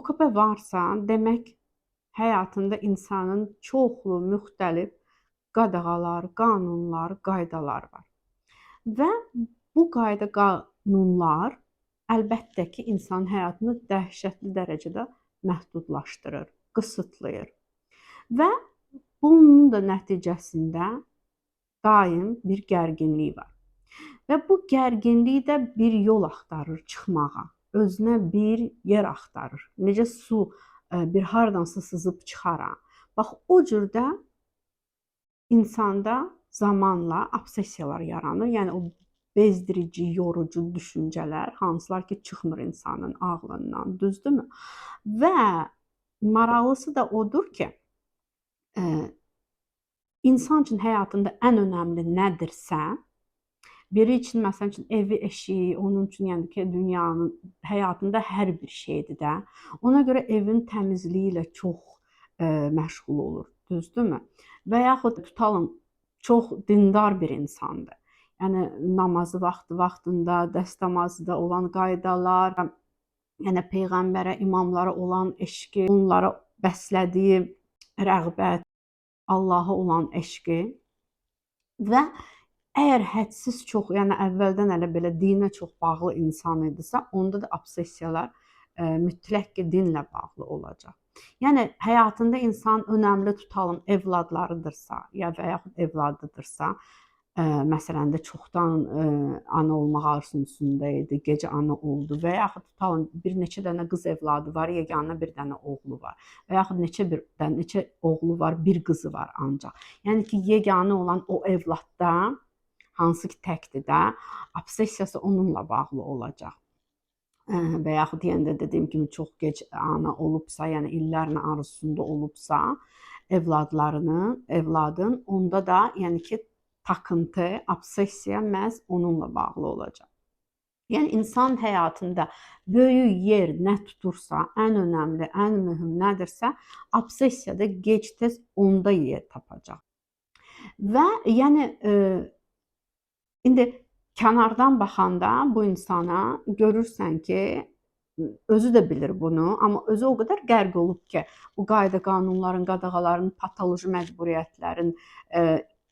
OKB varsa, demək həyatında insanın çoxlu müxtəlif qadağalar, qanunlar, qaydalar var. Və bu qayda qanunlar əlbəttə ki, insanın həyatını dəhşətli dərəcədə məhdudlaşdırır, qısıtlayır. Və bunun da nəticəsində daim bir gərginlik var. Və bu gərginlik də bir yol axtarır çıxmağa, özünə bir yer axtarır. Necə su bir hardansa sızıb çıxar. Bax, o cür də insanda zamanla obsessiyalar yaranır. Yəni o bezdirici, yorucu düşüncələr, hansılar ki, çıxmır insanın ağlından, düzdürmü? Və maraqlısı da odur ki, insan üçün həyatında ən önəmli nədirsə, biri üçün, məsəl üçün, evi, eşiyi, onun üçün, yəni ki, dünyanın, həyatında hər bir şeydir də. Ona görə evin təmizliyi ilə çox məşğul olur, düzdürmü? Və yaxud tutalım, çox dindar bir insandır. Yəni namazı vaxtı-vaxtında, dəstəmazda olan qaydalar, yəni peyğəmbərə, imamlara olan eşqi, onlara bəslədiyi rəğbət, Allaha olan eşqi və əgər hədsiz çox, yəni əvvəldən elə belə dinə çox bağlı insan idisə, onda da obsessiyalar mütləq ki, dinlə bağlı olacaq. Yəni həyatında insan önəmli tutalım evladlarıdırsa, ya və yaxud evladıdırsa, məsələn də çoxdan ana olmaq arzusunun üstündə idi, gecə ana oldu və yaxud tutalım bir neçə dənə qız evladı var, yeganə bir dənə oğlu var və yaxud neçə oğlu var, bir qızı var ancaq. Yəni ki, yeganə olan o evladda, hansı ki təkdir də, obsessiyası onunla bağlı olacaq. Və yaxud yenə də dediyim kimi çox gec ana olubsa, yəni illərlə arzusunda olubsa evladlarının, evladın, onda da yəni ki, takıntı, obsessiya məhz onunla bağlı olacaq. Yəni insan həyatında böyük yer nə tutursa, ən önəmli, ən mühüm nədirsə, obsessiya da gec-tez onda yer tapacaq. Və yəni indi kənardan baxanda bu insana görürsən ki, özü də bilir bunu, amma özü o qədər qərq olub ki, bu qayda qanunların, qadağaların, patoloji məcburiyyətlərin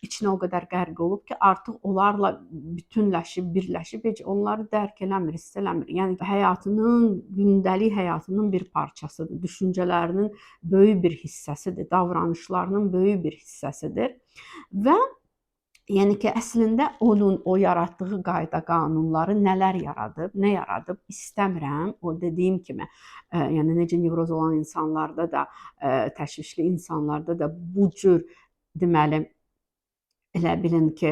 içinə o qədər qərq olub ki, artıq onlarla bütünləşib, birləşib, heç onları dərk eləmir, hiss eləmir. Yəni həyatının, gündəlik həyatının bir parçasıdır, düşüncələrinin böyük bir hissəsidir, davranışlarının böyük bir hissəsidir. Və yəni ki, əslində onun o yaratdığı qayda qanunları nələr yaradıb, nə yaradıb istəmirəm. O dediyim kimi, yəni necə nevroz olan insanlarda da, təşvişli insanlarda da bu cür, deməli, elə bilin ki,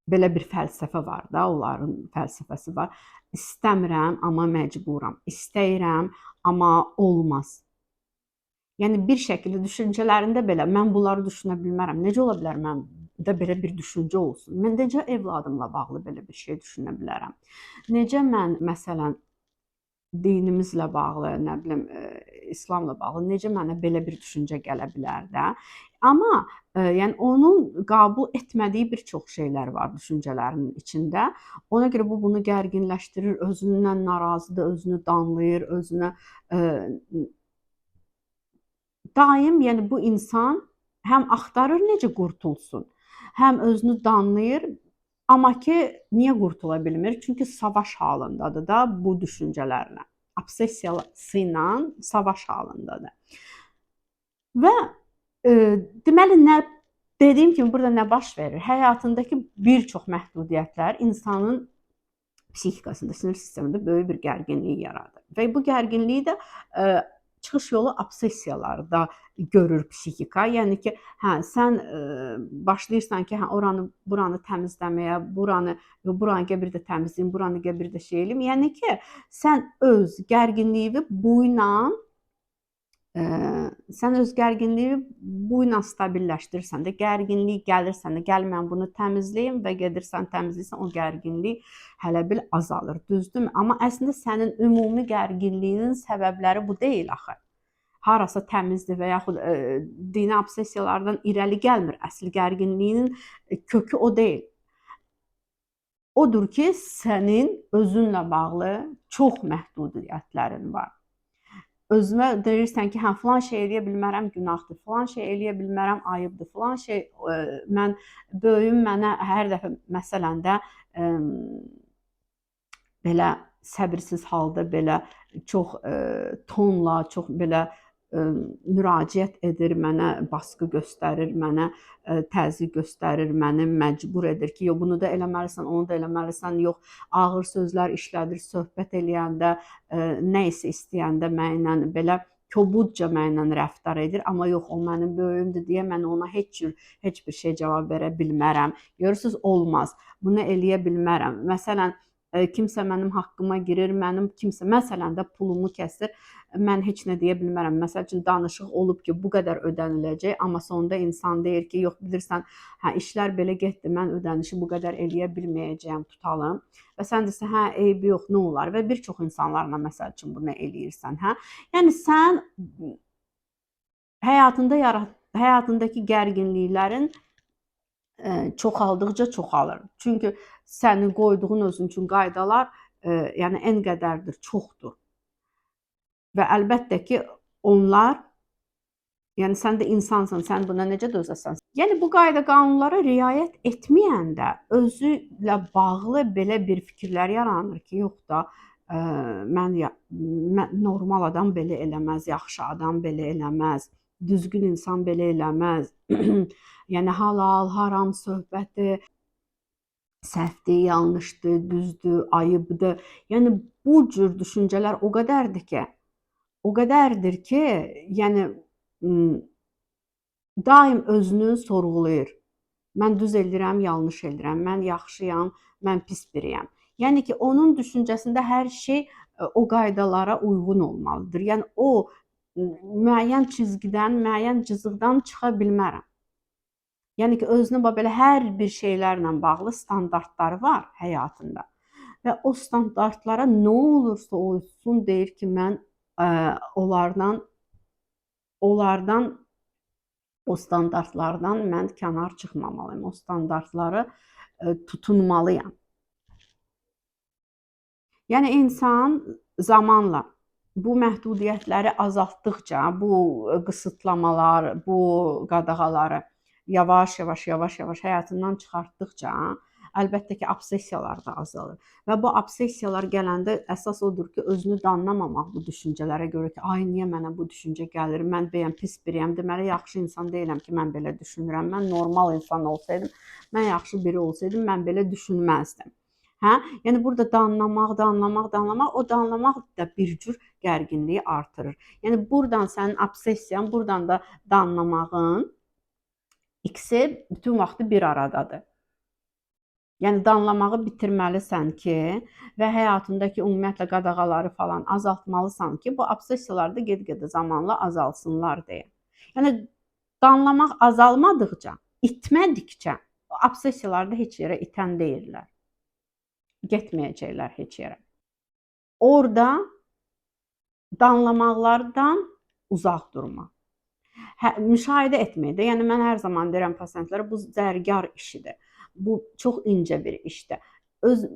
belə bir fəlsəfə var da, onların fəlsəfəsi var. İstəmirəm, amma məcburam. İstəyirəm, amma olmaz. Yəni bir şəkildə düşüncələrində belə mən bunları düşünə bilmərəm. Necə ola bilər məndə belə bir düşüncə olsun? Mən necə evladımla bağlı belə bir şey düşünə bilərəm? Necə mən məsələn dinimizlə bağlı, nə bilim, İslamla bağlı necə mənə belə bir düşüncə gələ bilər də? Amma yəni onun qəbul etmədiyi bir çox şeylər var düşüncələrinin içində. Ona görə bu bunu gərginləşdirir, özündən narazıdır, özünü danlayır, özünə daim, yəni bu insan həm axtarır necə qurtulsun, həm özünü danlayır, amma ki, niyə qurtula bilmir? Çünki savaş halındadır da bu düşüncələrlə, obsessiyası ilə savaş halındadır. Və deməli, nə dediyim kimi burada nə baş verir? Həyatındakı bir çox məhdudiyyətlər insanın psixikasında, sinir sistemində böyük bir gərginlik yaradır. Və bu gərginliyi də çıxış yolu obsessiyalarda görür psixika. Yəni ki, hə, sən başlayırsan ki, hə, oranı, buranı təmizləməyə, buranı, buranı gəl bir də təmizləyim, buranı gəl bir də şey eləyim. Yəni ki, sən öz gərginliyini bu ilə sən öz gərginliyi bu ilə stabilləşdirirsən də, gərginlik gəlirsən də, gəl mən bunu təmizləyim və gedirsən təmizləyirsən, o gərginlik hələ bil azalır, düzdürmü? Amma əslində sənin ümumi gərginliyinin səbəbləri bu deyil axı. Harasa təmizdir və yaxud dini obsessiyalardan irəli gəlmir. Əsl gərginliyinin kökü o deyil. Odur ki, sənin özünlə bağlı çox məhdudiyyətlərin var. Özünə deyirsən ki, hə, filan şey eləyə bilmərəm, günahdır. Filan şey eləyə bilmərəm, ayıbdır. Filan şey mən böyüyüm mənə hər dəfə məsələn də belə səbirsiz halda, belə çox tonla, çox belə müraciət edir, mənə baskı göstərir, mənə təzyiq göstərir, məni məcbur edir ki, yox bunu da eləməlisən, onu da eləməlisən, yox ağır sözlər işlədir, söhbət eləyəndə, nə isə istəyəndə mənlə belə kobudca mənlə rəftar edir, amma yox o mənim böyüyümdür deyə mən ona heç cür heç bir şey cavab verə bilmərəm. Görürsüz, olmaz. Bunu eləyə bilmərəm. Məsələn, kimsə mənim haqqıma girir, mənim kimsə məsələn də pulumu kəsir, mən heç nə deyə bilmərəm. Məsəl üçün danışıq olub ki, bu qədər ödəniləcək, amma sonda insan deyir ki, yox bilirsən, hə işlər belə getdi, mən ödənişi bu qədər eləyə bilməyəcəyəm, tutalım. Və sən desən, hə eybi yox, nə olar? Və bir çox insanlarla məsəl üçün bunu eləyirsən, hə? Yəni sən həyatındakı gərginliklərin çoxaldıqca çoxalır. Çünki sənin qoyduğun özün üçün qaydalar, yəni en qədərdir, çoxdur. Və əlbəttə ki, onlar, yəni sən də insansan, sən buna necə dözəsən? Yəni bu qayda qanunlara riayət etməyəndə özü ilə bağlı belə bir fikirlər yaranır ki, yox da mən normal adam belə eləməz, yaxşı adam belə eləməz, düzgün insan belə eləməz. Yəni halal, haram söhbəti səhvdir, yanlışdır, düzdür, ayıbdır. Yəni bu cür düşüncələr o qədərdir ki, o qədərdir ki, yəni daim özünü sorğulayır. Mən düz eləyirəm, yanlış eləyirəm, mən yaxşıyam, mən pis biriyəm. Yəni ki, onun düşüncəsində hər şey o qaydalara uyğun olmalıdır. Yəni o müəyyən çizgidən, müəyyən cızıqdan çıxa bilmərəm. Yəni ki, özünün belə hər bir şeylərlə bağlı standartları var həyatında. Və o standartlara nə olursa olsun deyir ki, mən onlardan o standartlardan mən kənar çıxmamalıyam. O standartları tutunmalıyam. Yəni insan zamanla bu məhdudiyyətləri azaltdıqca, bu qısıtlamalar, bu qadağaları yavaş-yavaş, yavaş-yavaş həyatından çıxartdıqca, əlbəttə ki, obsessiyalar da azalır. Və bu obsessiyalar gələndə əsas odur ki, özünü danlamamaq bu düşüncələrə görə ki, ay niyə mənə bu düşüncə gəlir, mən bəyəm pis biriyəm, deməli yaxşı insan deyiləm ki, mən belə düşünürəm, mən normal insan olsaydım, mən yaxşı biri olsaydım, mən belə düşünməzdim. Hə? Yəni burada danlamaq, danlamaq, danlamaq, o danlamaq da bir cür gərginliyi artırır. Yəni buradan sənin obsessiyan, buradan da danlamağın ikisi bütün vaxtı bir aradadır. Yəni danlamağı bitirməlisən ki, və həyatındakı ümumiyyətlə qadağaları falan azaltmalısan ki, bu obsessiyalar da get-gedə zamanla azalsınlar deyə. Yəni danlamaq azalmadıqca, itmədikcə obsessiyalar da heç yerə itən deyirlər. Getməyəcəklər heç yerə. Orada danlamaqlardan uzaq durmaq. Hə, müşahidə etmək də. Yəni mən hər zaman deyirəm pasientlərə, bu zərgar işidir. Bu çox incə bir işdir. Öz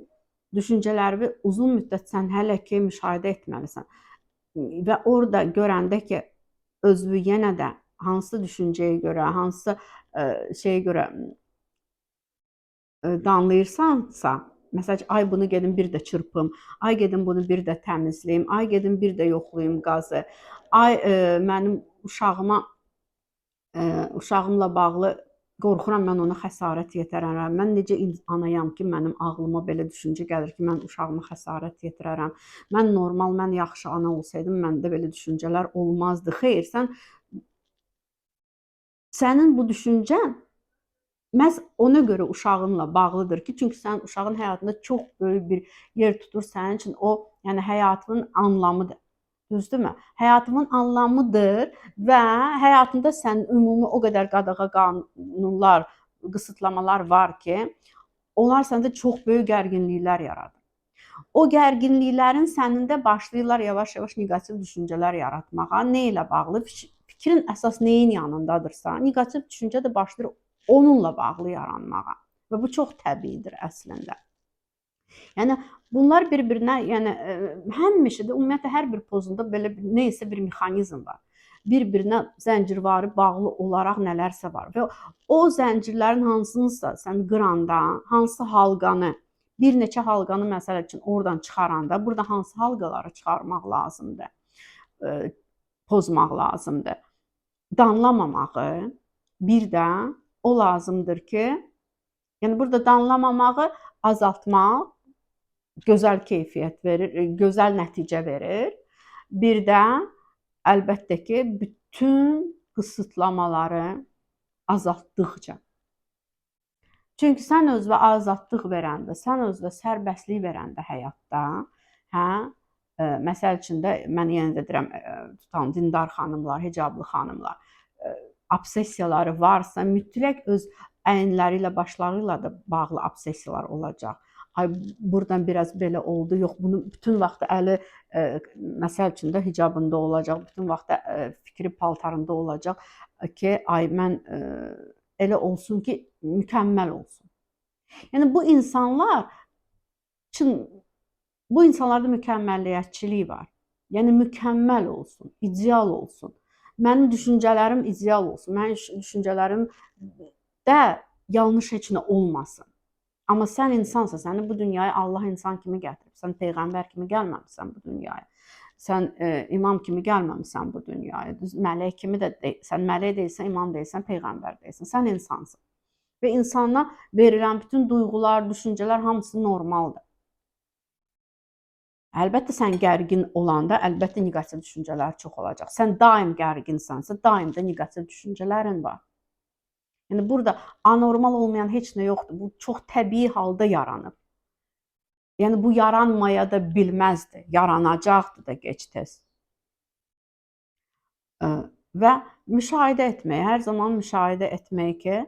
düşüncələrini uzun müddət sən hələ ki müşahidə etməlisən. Və orada görəndə ki, özünü yenə də hansı düşüncəyə görə, hansı şeyə görə danlayırsansa, məsələn, ay bunu gedim bir də çırpım, ay gedim bunu bir də təmizləyim, ay gedim bir də yoxlayım qazı, ay mənim uşağıma uşağımla bağlı qorxuram mən ona xəsarət yetirərəm. Mən necə anayam ki, mənim ağlıma belə düşüncə gəlir ki, mən uşağıma xəsarət yetirərəm. Mən normal, mən yaxşı ana olsaydım, məndə belə düşüncələr olmazdı. Xeyr, sənin bu düşüncən məhz ona görə uşağınla bağlıdır ki, çünki sənin uşağın həyatında çox böyük bir yer tutur sənin üçün o, yəni həyatının anlamıdır. Düzdürmü? Həyatımın anlamıdır və həyatında sənin ümumi o qədər qadağa qanunlar, qısıtlamalar var ki, onlar səndə çox böyük gərginliklər yaradır. O gərginliklərin sənin də başlayırlar yavaş-yavaş neqativ düşüncələr yaratmağa. Nə ilə bağlı? Fikrin əsas nəyin yanındadırsa, neqativ düşüncə də başlayır onunla bağlı yaranmağa. Və bu çox təbiidir əslində. Yəni bunlar bir-birinə, yəni həmişə də ümumiyyətlə hər bir pozunda belə bir nə isə bir mexanizm var. Bir-birinə zəncirvari bağlı olaraq nələrsə var və o zəncirlərin hansınısa sən qıranda, hansı halqanı, bir neçə halqanı məsəl üçün oradan çıxaranda, burada hansı halqaları çıxarmaq lazımdır, pozmaq lazımdır. Danlamamağı, bir də o lazımdır ki, yəni burada danlamamağı azaltmaq gözəl keyfiyyət verir, gözəl nəticə verir. Bir də əlbəttə ki, bütün qısıtlamaları azaltdıqca. Çünki sən özünə azadlıq verəndə, sən özünə sərbəstlik verəndə həyatda, hə, məsəl üçün də mən yenə də deyirəm, tutalım dindar xanımlar, hicablı xanımlar, obsessiyaları varsa, mütləq öz əyinləri ilə, başları ilə də bağlı obsessiyalar olacaq. Ay, buradan biraz belə oldu, yox, bunu bütün vaxt əli, məsəl üçün də hicabında olacaq, bütün vaxt fikri paltarında olacaq ki, ay, mən elə olsun ki, mükəmməl olsun. Yəni, bu insanlar üçün, bu insanlarda mükəmməliyyətçilik var. Yəni, mükəmməl olsun, ideal olsun. Mənim düşüncələrim ideal olsun, mənim düşüncələrim də yanlış heç nə olmasın. Amma sən insansan, səni bu dünyaya Allah insan kimi gətirib. Sən peyğəmbər kimi gəlməmisən bu dünyaya. Sən imam kimi gəlməmisən bu dünyaya. Düz, mələk kimi də deyil. Sən mələk deyilsən, imam deyilsən, peyğəmbər deyilsən. Sən insansın. Və insana verilən bütün duyğular, düşüncələr hamısı normaldır. Əlbəttə sən gərgin olanda, əlbəttə neqativ düşüncələr çox olacaq. Sən daim gərginsənsə, daim də neqativ düşüncələrin var. Yəni, burada anormal olmayan heç nə yoxdur. Bu, çox təbii halda yaranıb. Yəni, bu yaranmaya da bilməzdi. Yaranacaqdı da gec-tez. Və müşahidə etmək, hər zaman müşahidə etmək ki,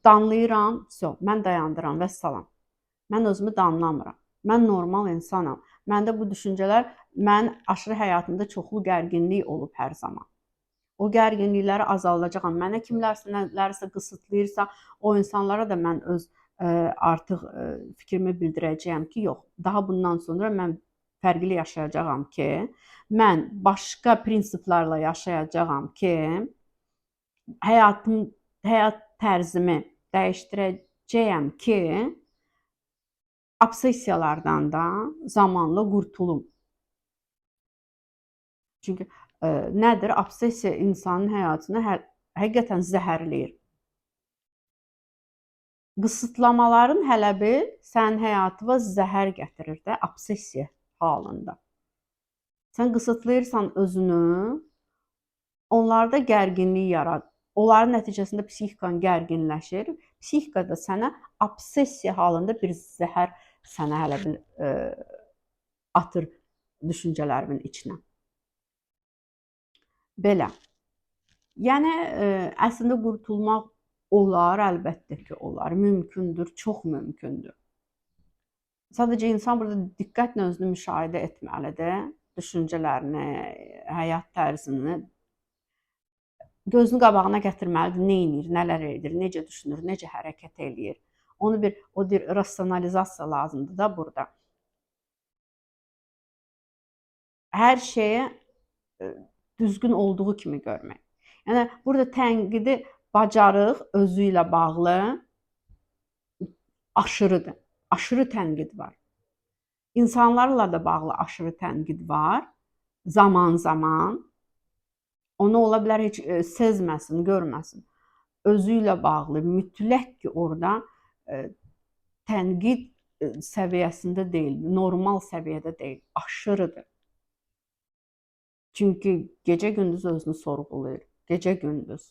danlayıram, mən dayandıram, vəssalam. Mən özümü danlamıram. Mən normal insanam. Məndə bu düşüncələr, mən aşırı həyatımda çoxlu gərginlik olub hər zaman. O gərginlikləri azaldacağam. Mənə kimlərsə, nələrsə qısıtlayırsa, o insanlara da mən öz artıq fikrimi bildirəcəyəm ki, yox, daha bundan sonra mən fərqli yaşayacağam ki, mən başqa prinsiplərlə yaşayacağam ki, həyat tərzimi dəyişdirəcəyəm ki, obsessiyalardan da zamanla qurtulum. Çünki nədir? Obsessiya insanın həyatını həqiqətən zəhərləyir. Qısıtlamaların hələ bir sənin həyatına zəhər gətirir də, obsessiya halında. Sən qısıtlayırsan özünü, onlarda gərginlik yaradır. Onların nəticəsində psixikan gərginləşir. Psixika da sənə obsessiya halında bir zəhər sənə hələ bir atır düşüncələrinin içinə. Belə. Yəni, əslində qurtulmaq olar, əlbəttə ki, olar. Mümkündür, çox mümkündür. Sadəcə insan burada diqqətlə özünü müşahidə etməlidir. Düşüncələrini, həyat tərzini gözünün qabağına gətirməlidir. Nə edir, nələr edir, necə düşünür, necə hərəkət eləyir. Onu bir, o bir rasionalizasiya lazımdır da burada. Hər şeyi düzgün olduğu kimi görmək. Yəni, burada tənqidi bacarıq özü ilə bağlı aşırıdır. Aşırı tənqid var. İnsanlarla da bağlı aşırı tənqid var. Zaman-zaman. Onu ola bilər heç sezməsin, görməsin. Özü ilə bağlı mütləq ki, orada tənqid səviyyəsində deyil, normal səviyyədə deyil, aşırıdır. Çünki gecə-gündüz özünü sorğulayır. Gecə-gündüz.